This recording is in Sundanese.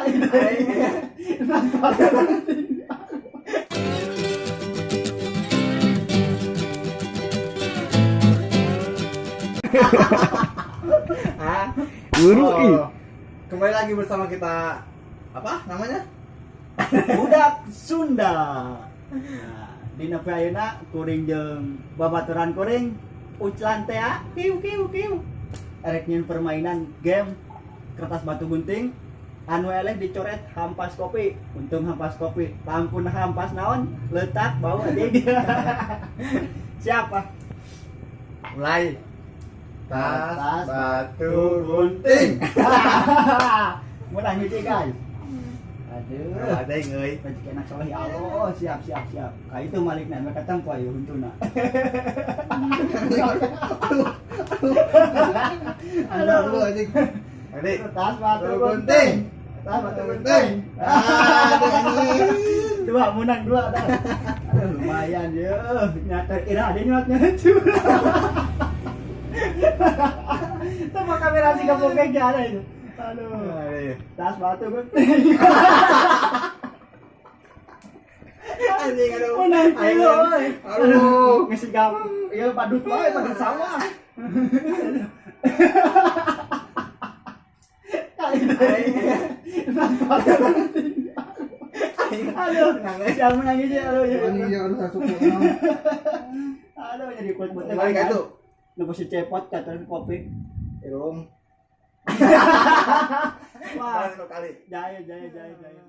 Kali deui. Tas batu gunting. Ah, Guru ih. oh. Kembali lagi bersama kita, apa namanya? Budak Sunda. Nah, dina poe ayeuna kuring jeung babaturan kuring Uclan teh kiu kiu kiu. Erek nyieun permainan game kertas batu gunting anu eleh dicoret hampas kopi. Untung hampas kopi, lampun hampas naon letak bau aja. Siapa? Mulai. Tas, Tas, batu, gunting. Mulai hiji, guys. Aduh. Ada yang euy. Rezeki anak soleh ya Allah, siap siap siap. Kayak itu malik na mereka tempo ayo huntuna. Aduh, lu anjing. Adik. Tas batu Batu gunting. gunting. Tas batu gunting. Ah, ada anjing. Dua menang dua dah. Aduh, lumayan ya. Nyata ira ada nyuatnya lucu. Sama kamera sih kapoknya ada itu. Aduh. Aduh. Tas batu gunting. Anjing aduh. Menang Aing kilo. menang. Aduh. Ngisi gam. Ya badut wae badut sawah. Kali deui. Aduh, siapa menang ini? Aduh, ya. Anjing ya aduh masuk. Aduh, jadi kuat buat Kembali ka itu. Nunggu si cepot kata kopi. Irung. Wah, Kali. jaya jaya jaya jaya.